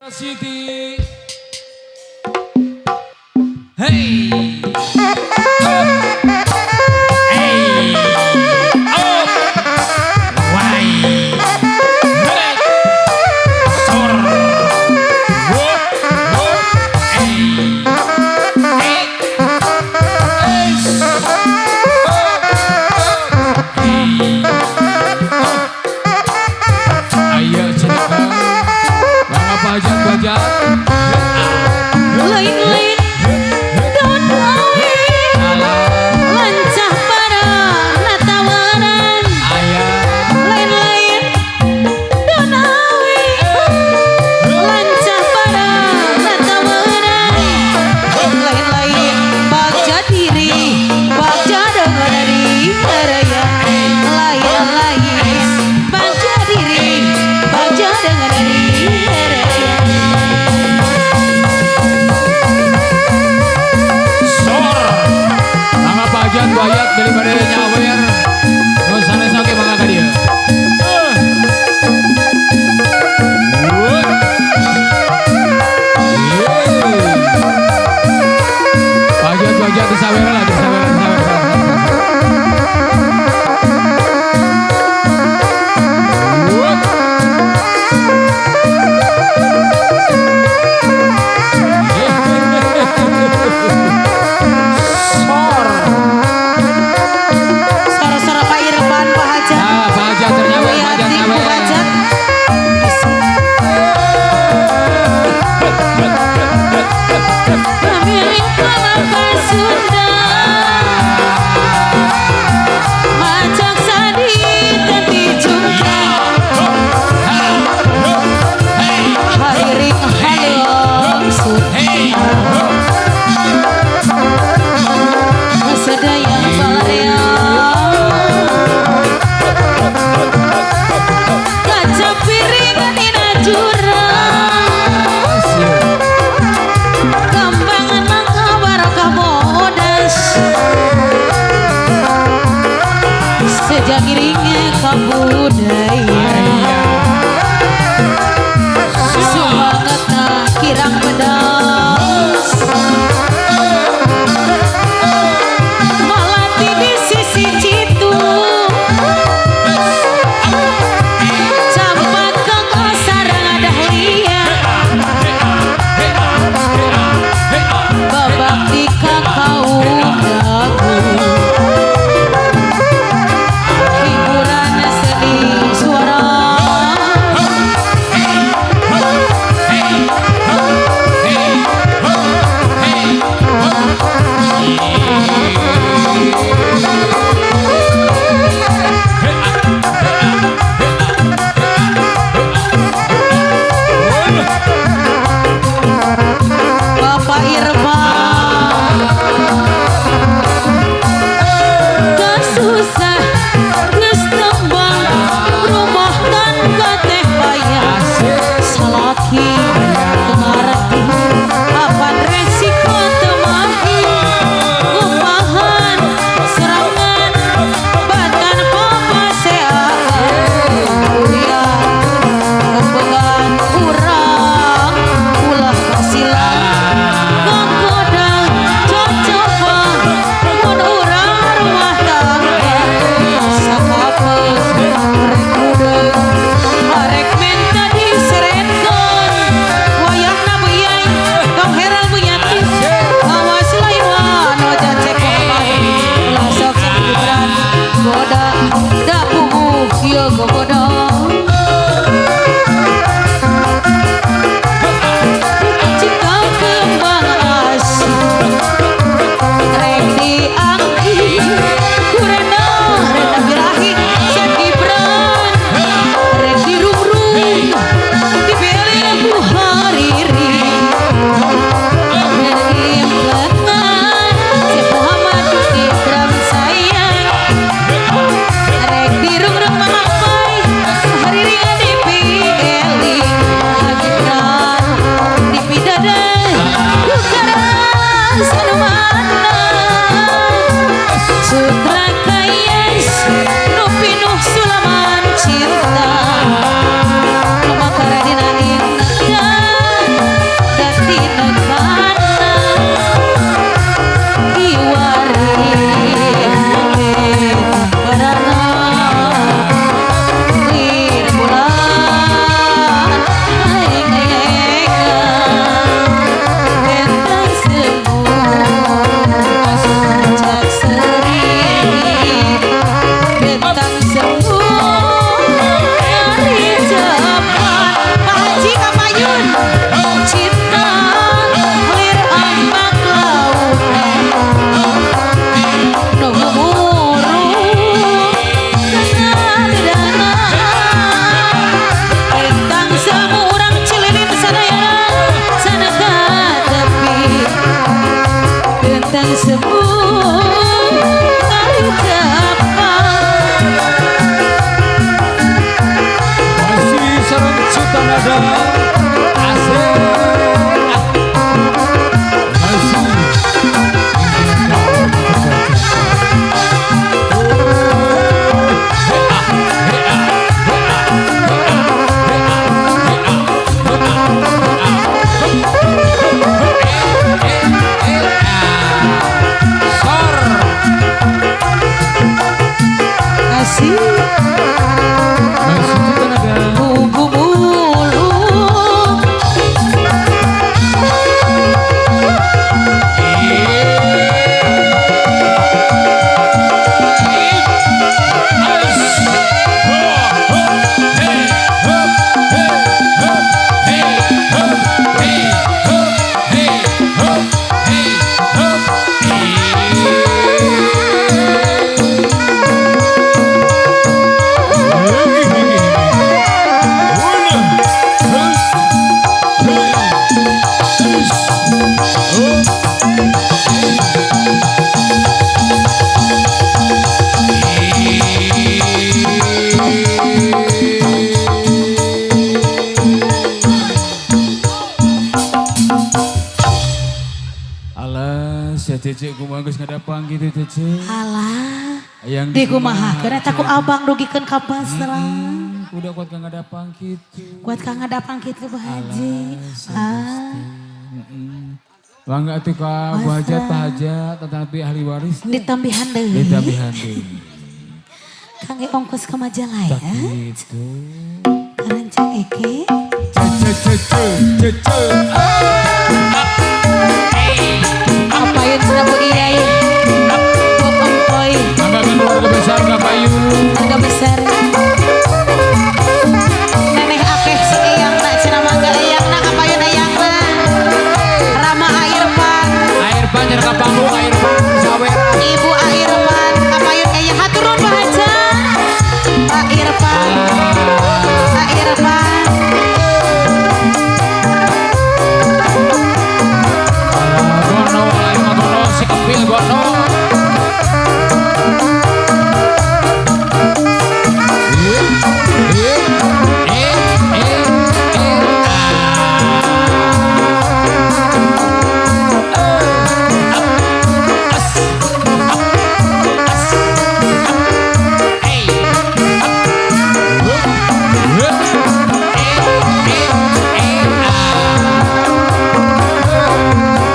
City. Hey. Up. Hey. Up. Wai. Hey. Sor. Wop. Wop. Hey. Hey. Es. Up. Up. Hey. Up. Ayo cerita. Bangga pajak pajak. Lain-lain daun awi lancah para natawaran. Ayah. Lain-lain daun awi lancah para natawaran. Lain-lain bagja diri bagja dengan dari raya. Lain-lain bagja diri bagja dengan dari raya. Sor. Mangga pajak bayat daripada nyawer. Nu sanes oge mangga ka dieu. Wut. Yeay. Pajak pajak disawer lah, disawer, disawer, disawer. Wut. Sor. Sora-sora Pak Irfan, Pak Hajat. Ah, Pak Hajat ternyawer, Pak Hajat Yati, Bu nyawer. Hajat. Kami palapa Sunda macak sadi teti jungkang hariring halong Hey. Sunda sedaya balarea kaca piring dina jurang Asyik. Kambangan mangka barokah bodas sejak iringnya kabudaya sumangetna kirang pedas malati di sisi citu campak kanggo sareng dahlia babak di kakao dagu hiburan sedih suara. Bapak Irfan. Ngaritepang. Masih sareng Citanada. Asik. Masih. Sor. Asik. Masih Citanada. Bubu bulu. Alah, sia Cece kumaha geus ngadapang kitu Cece. Alah. Hayang Di kumahakeun eta ku abang dugikeun ka pasrah. Udah kuat ka ngadapang kitu. Kuat ka ngadapang kitu Bu Haji. Ah. Bangga atuh ka Bu Hajat, Pak Hajat, tetapi ahli warisnya. Ditambihan deui. Ditambihan deui. Kangge ongkos ke Majalaya. Tak gitu. Karancang eke. Cece cece cece. Apa yang cenah Bu Iyai? Bu Empoy. Mangga kan keluarga besar ka Payu. Keluarga besar. Neneh akeh si eyang na cenah mangga eyang na kapayun eyang na. Rama Airpan. Air pan cenah ka panggung air pan sawera. Ibu Airpan kapayun eyang haturun Pak Haja. Pak Irfan. Pak Irfan. Gono, lain mah gono si kepil gono.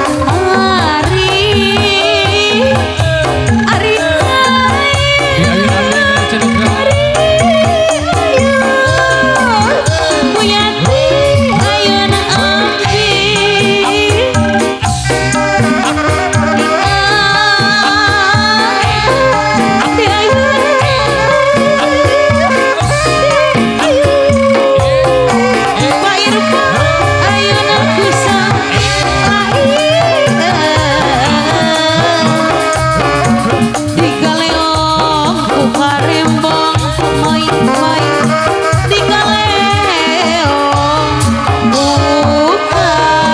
Ari Ari Di ayun-ayun cenah Ari Bu Yati ayun ambi. Di ayun Pak Irfan ayun aku Di kaleong ku karembong moi moi. Di kaleong ku karembong.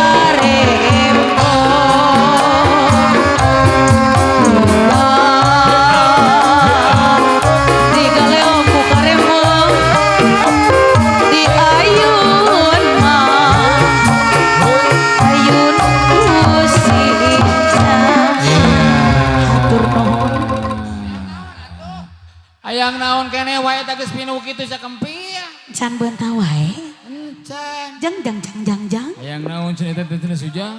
Di kaleong ku karembong. Di ayun mah ayun ku siksa. Hatur nuhun. Hayang naon keneh wae teh geus pinuh kitu sakempil. Can beunta wae. Encan. Jang jang jang jang jang. Hayang naon cenah eta teh cenah sujang.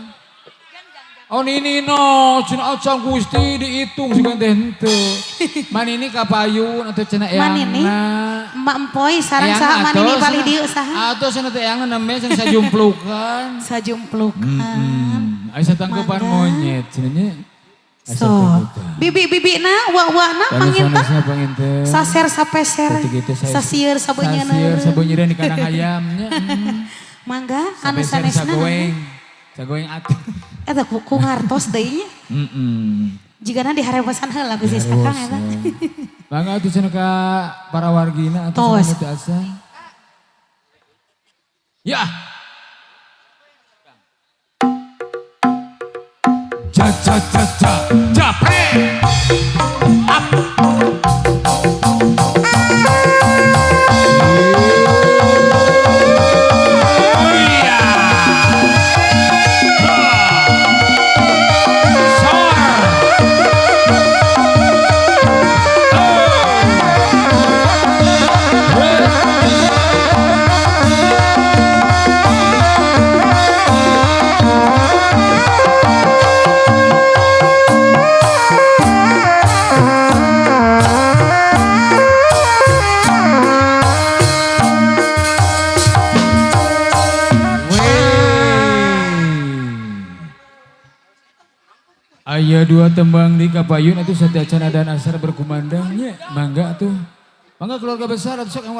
Oh nini no, cenah acan Gusti dihitung sugan teh henteu. Manini ka payun atuh cenah eyangna. Manini? Emak empoy sareng Eyangna saha manini atuh, palih cenah. dieu saha? Atuh cenah teh eyangna nembe cenah sajumplukan. Sajumplukan. Heeh. Aya satangkepan Mangga. monyet cenah nya. Aya So, satangkepan. bibi-bibi na, wa-wa na panginten. Sanesna panginten. Saser sapeser. Ketika itu saya Sasieur sabeunyeuna. Sasieur sabeunyeuna di kandang ayamnya. Mangga anu Sapeser sanesna. sagoeng. Sagoeng atuh. Eta ku ngartos deui nya. Heeh. Jigana diharewasan heula ku si Sakang eta. Mangga atuh cenah ka para wargina atuh Tos. cenah teu asa. Ya. Ja ja ja ja. Japre. Up. Iya. Sor. Wey. Aya dua tembang di Kapayun itu sateuacanna dan asar berkumandangnya. Mangga tuh. Mangga keluarga besar atau sok yang